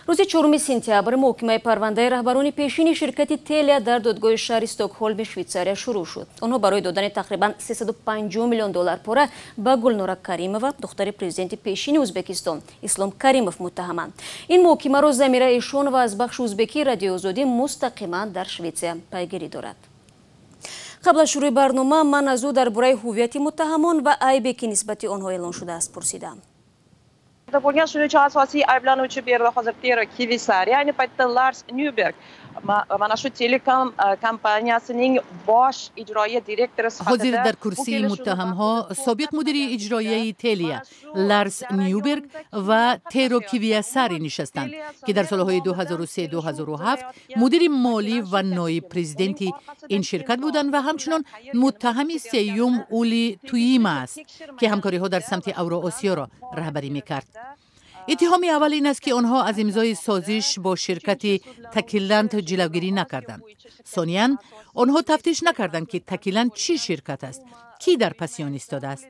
Рӯзи 4 сентябр муҳокимаи парвандаи раҳбарони пешини ширкати Телия дар додгоҳи шаҳри Стокҳолми Швейтсария шурӯъ шуд. Онҳо барои додани тақрибан 350 миллион доллар пора ба Гулнора Каримова, духтари президенти пешини Ӯзбекистон Ислом Каримов, муттаҳаманд. Ин муҳокимаро Замира Эшонова аз бахши узбекии Радиои Озодӣ мустақиман дар Шветсия пайгирӣ дорад. Қабл аз шурӯи барнома ман аз ӯ дар бораи ҳуввияти муттаҳамон ва айбе, ки нисбати онҳо эълон шудааст, пурсидам. Bo'lgan. Shuning uchun asosiy ayblanuvchi bu yerda hozir Tero Kivisari, ayni paytda Lars Nyuberg mana shu telekom kompaniyasining bosh ijroiya direktori. Ҳозир дар курсии муттаҳамҳо собиқ мудири иҷроияи Телия Ларс Нюберг ва Теро Кивиасари нишастанд, ки дар солҳои 2003-2007 мудири молӣ ва ноиб президенти ин ширкат буданд, ва ҳамчунон муттаҳами сеюм Ули Туима аст, ки ҳамкориҳо дар самти Авроосиёро раҳбарӣ мекард. Иттиҳоми аввал ин аст, ки онҳо аз имзои созиш бо ширкати Такиланд ҷилавгирӣ накарданд. Сониян, онҳо тафтиш накарданд, ки Такиланд чӣ ширкат аст, кӣ дар паси он истодааст.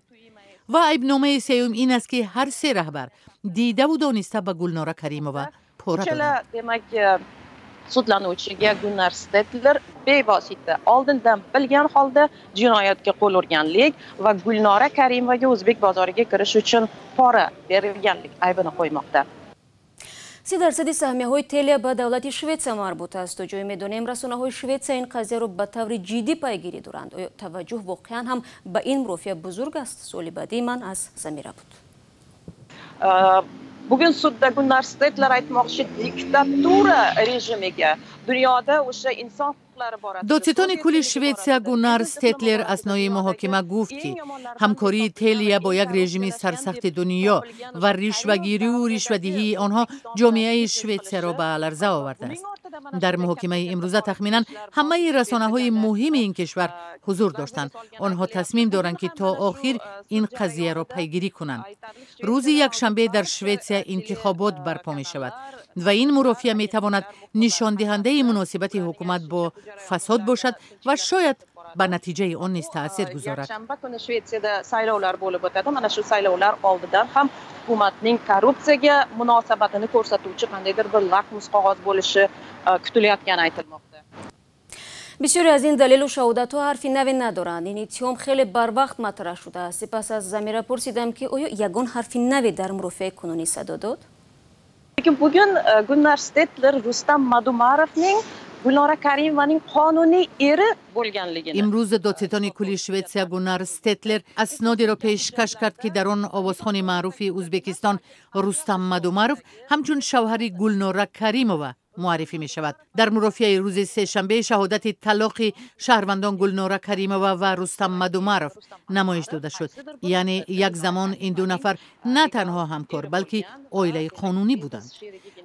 Ва айбномаи сеюм ин аст, ки ҳар се раҳбар дидаву дониста ба Гулнора Каримова пора доданд. Demak, sudlanuvchiga Gunnar Stetler bevosita oldindan bilgan holda jinoyatga qo'l urganlik va Gulnora Karimovaga o'zbek bozoriga kirish uchun pora berilganlik aybini qo'ymoqda. 30 дарсади саҳмияҳои Телия ба давлати Шветсия марбут аст. То ҷое медонем, расонаҳои Шветсия ин қазияро ба таври ҷиддӣ пайгирӣ доранд. Оё таваҷҷӯҳ воқеан ҳам ба ин мурофиа бузург аст? Суоли баъдии ман аз Замира буд. Bugun sudda Gunnar Stetler aytmoqchi, diktatura rejimiga dunyoda o'sha inson Додситони кулли Шветсия Гуннар Стетлер аснои муҳокима гуфт, ки ҳамкории Телия бо як режими сарсахти дунё ва ришвагирию ришвадиҳии онҳо ҷомеаи Шветсияро ба ларза овардааст. Дар муҳокимаи имрӯза тахминан ҳамаи расонаҳои муҳими ин кишвар ҳузур доштанд. Онҳо тасмим доранд, ки то охир ин қазияро пайгирӣ кунанд. Рӯзи якшанбе дар Шветсия интихобот барпо мешавад ва ин мурофиа метавонад нишондиҳандаи муносибати ҳукумат бо фасод бошад ва шояд ба натиҷаи он низ таъсир гузорад. Yakshanba kuni Shvetsiyada saylovlar bo'lib o'tadi. Mana shu saylovlar oldidan ham hukumatning korrupsiyaga munosabatini ko'rsatuvchi qandaydir bir lakmus qog'oz bo'lishi kutilayotgani aytilmoqda. Бисёре аз ин далелу шаҳодатҳо ҳарфи наве надоранд. Ин иттиҳом хеле барвақт матраҳ шудааст. Сипас аз Замира пурсидам, ки оё ягон ҳарфи наве дар мурофиаи кунунӣ садо дод. Lekin bugun Gunnar Stetler Rustam Madumarovning Gulnora Karimovaning qonuniy eri bo'lganligini Имрӯз додситони кулли Шветсия Гуннар Стетлер аснодеро пешкаш кард, ки дар он овозхони маъруфи Ӯзбекистон Рустам Мадумаров ҳамчун шавҳари Гулнора Каримова муаррифӣ мешавад. Дар мурофиаи рӯзи сешанбе шаҳодати талоқи шаҳрвандон Гулнора Каримова ва Рустам Мадумаров намоиш дода шуд. Яъне як замон ин ду нафар на танҳо ҳамкор, балки оилаи қонунӣ буданд.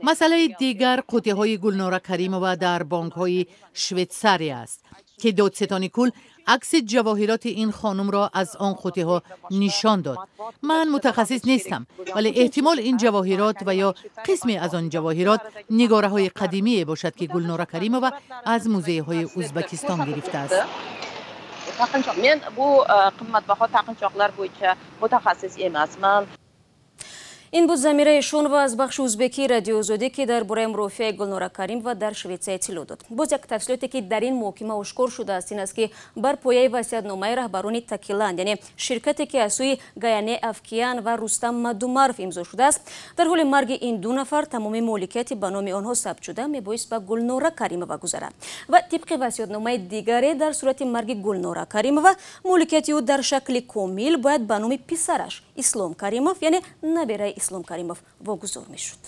Масъалаи дигар қутиҳои Гулнора Каримова дар бонкҳои Швейтсария аст, ки додситони кул акси ҷавоҳироти ин хонумро аз он қутиҳо нишон дод. Ман мутахассис нестам, вале эҳтимол ин ҷавоҳирот ва ё қисме аз он ҷавоҳирот нигораҳои қадимие бошад, ки Гулнора Каримова аз музейҳои Узбакистон гирифтааст. Taqinchoq, men bu qimmatbaho taqinchoqlar bo'yicha mutaxassis emasman. Ин буд Замира Эшонова аз бахши узбекии Радиои Озодӣ, ки дар бораи мурофиаи Гулнора Каримова дар Шветсия иттилоъ дод. Боз як тафсилоте, ки дар ин муҳокима ошкор шудааст, ин аст, ки бар пояи васиятномаи раҳбарони Такиланд, яъне ширкате, ки аз сӯи Гаяне Авкиян ва Рустам Мадумаров имзо шудааст, дар ҳоли марги ин ду нафар тамоми моликияти ба номи онҳо сабт шуда мебоист ба Гулнора Каримова гузарад. Ва тибқи васиятномаи дигаре, дар сурати марги Гулнора Каримова моликияти ӯ дар шакли комил бояд ба номи писараш Ислом Каримов, яъне набераи Ислом Каримов, вогузор мешуд.